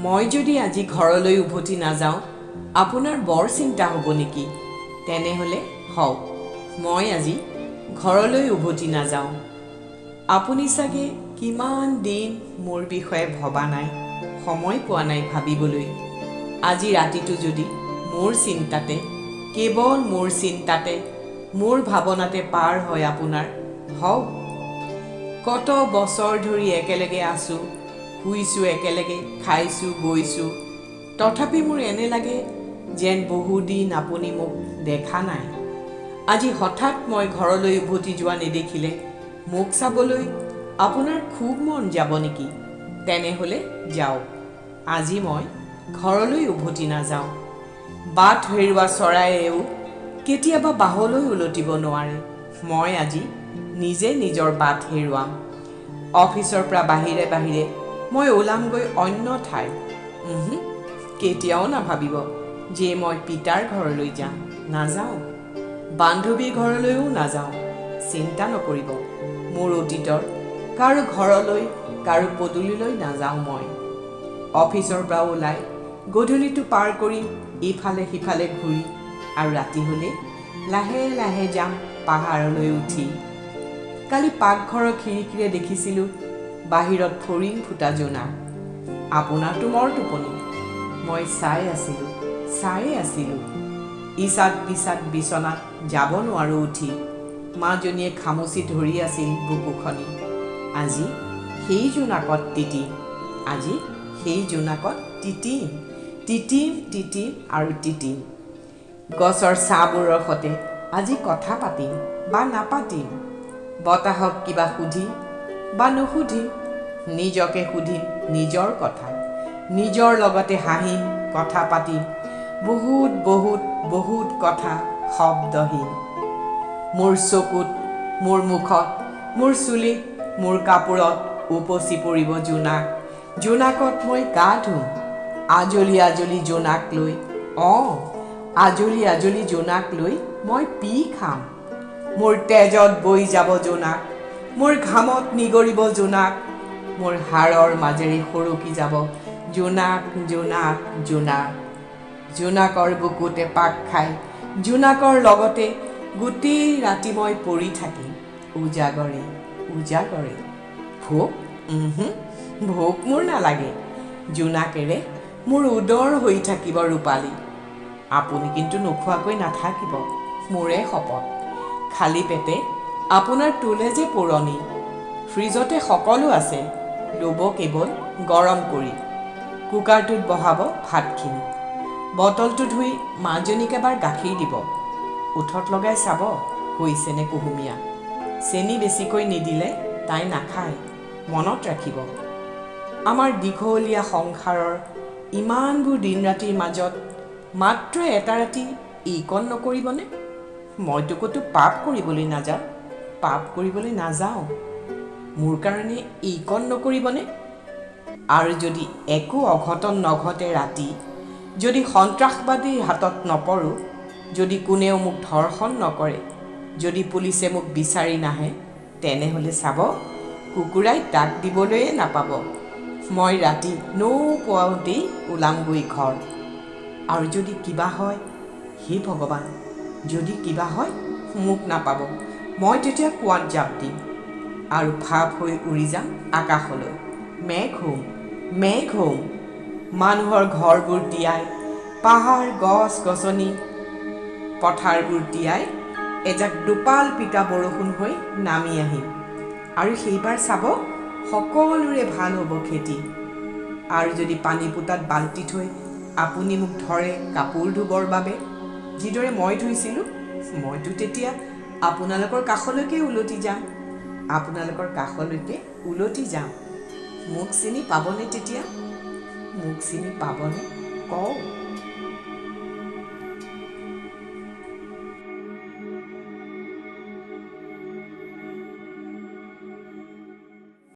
মই যদি আজি ঘৰলৈ উভতি নাযাওঁ আপোনাৰ বৰ চিন্তা হ'ব নেকি? তেনেহ'লে হওক, মই আজি ঘৰলৈ উভতি নাযাওঁ। আপুনি চাগে কিমান দিন মোৰ বিষয়ে ভবা নাই, সময় পোৱা নাই ভাবিবলৈ। আজি ৰাতিটো যদি মোৰ চিন্তাতে, কেৱল মোৰ চিন্তাতে, মোৰ ভাৱনাতে পাৰ হয় আপোনাৰ, হওক। কত বছৰ ধৰি একেলগে আছোঁ, শুইছোঁ একেলগে, খাইছোঁ বৈছোঁ, তথাপি মোৰ এনে লাগে যেন বহুদিন আপুনি মোক দেখা নাই। আজি হঠাৎ মই ঘৰলৈ উভতি যোৱা নেদেখিলে মোক চাবলৈ আপোনাৰ খুব মন যাব নেকি? তেনেহ'লে যাওক, আজি মই ঘৰলৈ উভতি নাযাওঁ। বাট হেৰুৱা চৰাইয়েও কেতিয়াবা বাহলৈ উলটিব নোৱাৰে। মই আজি নিজে নিজৰ বাট হেৰুৱাম। অফিচৰ পৰা বাহিৰে বাহিৰে মই ওলামগৈ অন্য ঠাইত। কেতিয়াও নাভাবিব যে মই পিতাৰ ঘৰলৈ যাম। নাযাওঁ, বান্ধৱীৰ ঘৰলৈও নাযাওঁ। চিন্তা নকৰিব, মোৰ অতীতৰ কাৰো ঘৰলৈ, কাৰো পদূলিলৈ নাযাওঁ মই। অফিচৰ পৰা ওলাই গধূলিটো পাৰ কৰিম ইফালে সিফালে ঘূৰি, আৰু ৰাতি হ'লে লাহে লাহে যাম পাহাৰলৈ উঠি। কালি পাকঘৰৰ খিৰিকীৰে দেখিছিলোঁ বাহিৰত ফৰিং ফুটা জোনাক। আপোনাৰতো মৰ টোপনি। মই চাই আছিলোঁ, চায়ে আছিলোঁ। ইচাত বিচাত বিচনাত যাব নোৱাৰোঁ উঠি। মাজনীয়ে খামুচি ধৰি আছিল বুকুখনি। আজি সেই জোনাকত তিতিম, আজি সেই জোনাকত তিতিম, তিতিম তিতিম আৰু তিতিম। গছৰ ছাঁবোৰৰ সৈতে আজি কথা পাতিম বা নাপাতিম, বতাহক কিবা সুধিম বা নুসুধিম, নিজকে সুধিম নিজৰ কথা, নিজৰ লগতে হাঁহিম, কথা পাতিম, বহুত বহুত বহুত কথা শব্দহীন। মোৰ চকুত, মোৰ মুখত, মোৰ চুলিত, মোৰ কাপোৰত উপচি পৰিব জোনাক। জোনাকত মই গা ধুম, আজলি আজলি জোনাক লৈ, আজলি আজলি জোনাক লৈ মই পি খাম। মোৰ তেজত বৈ যাব জোনাক, মোৰ ঘামত নিগৰিব জোনাক, মোৰ হাড়ৰ মাজেৰে সৰকি যাব জোনাক জোনাক জোনাক। জোনাকৰ বুকুতে পাক খাই জোনাকৰ লগতে গোটেই ৰাতি মই পৰি থাকিম উজাগৰে উজাগৰে। ভোক? ভোক মোৰ নালাগে। জোনাকেৰে মোৰ উদৰ হৈ থাকিব ৰূপালী। আপুনি কিন্তু নোখোৱাকৈ নাথাকিব, মোৰে শপত। খালী পেটে আপোনাৰ তোলে যে পুৰণি। ফ্ৰিজতে সকলো আছে, ল'ব কেৱল গৰম কৰি। কুকাৰটোত বহাব ভাতখিনি, বটলটো ধুই মাজনীক এবাৰ গাখীৰ দিব। ওঠত লগাই চাব হৈছেনে কুহুমীয়া। চেনি বেছিকৈ নিদিলে তাই নাখায়, মনত ৰাখিব। আমাৰ দীঘলীয়া সংসাৰৰ ইমানবোৰ দিন ৰাতিৰ মাজত মাত্ৰ এটা ৰাতি এইকণ নকৰিবনে? মইতো ক'তো পাপ কৰিবলৈ নাযাওঁ, পাপ কৰিবলৈ নাযাওঁ। মোৰ কাৰণে এইকণ নকৰিবনে? আৰু যদি একো অঘটন নঘটে ৰাতি, যদি সন্ত্ৰাসবাদীৰ হাতত নপৰোঁ, যদি কোনেও মোক ধৰ্ষণ নকৰে, যদি পুলিচে মোক বিচাৰি নাহে, তেনেহ'লে চাব কুকুৰাই ডাক দিবলৈয়ে নাপাব। মই ৰাতি নৌপুৱাওঁতেই ওলামগৈ ঘৰ। আৰু যদি কিবা হয়, হে ভগৱান, যদি কিবা হয় মোক নাপাব। মই তেতিয়া কুঁৱাত জাঁপ দিম আৰু ভাপ হৈ উৰি যাম আকাশলৈ। মেঘ হ'ম, মেঘ হ'ম। মানুহৰ ঘৰবোৰ তিয়াই, পাহাৰ গছ গছনি পথাৰবোৰ তিয়াই এজাক দোপাল পিতা বৰষুণ হৈ নামি আহিম। আৰু সেইবাৰ চাব সকলোৰে ভাল হ'ব খেতি। আৰু যদি পানী পোতাত বাল্টি থৈ আপুনি মোক ধৰে কাপোৰ ধুবৰ বাবে, যিদৰে মই ধুইছিলোঁ, মইতো তেতিয়া আপোনালোকৰ কাষলৈকে উলটি যাম, আপোনালোকৰ কাষলৈকে উলটি যাম। মোক চিনি পাবনে তেতিয়া? মোক চিনি পাবনে? কওঁ।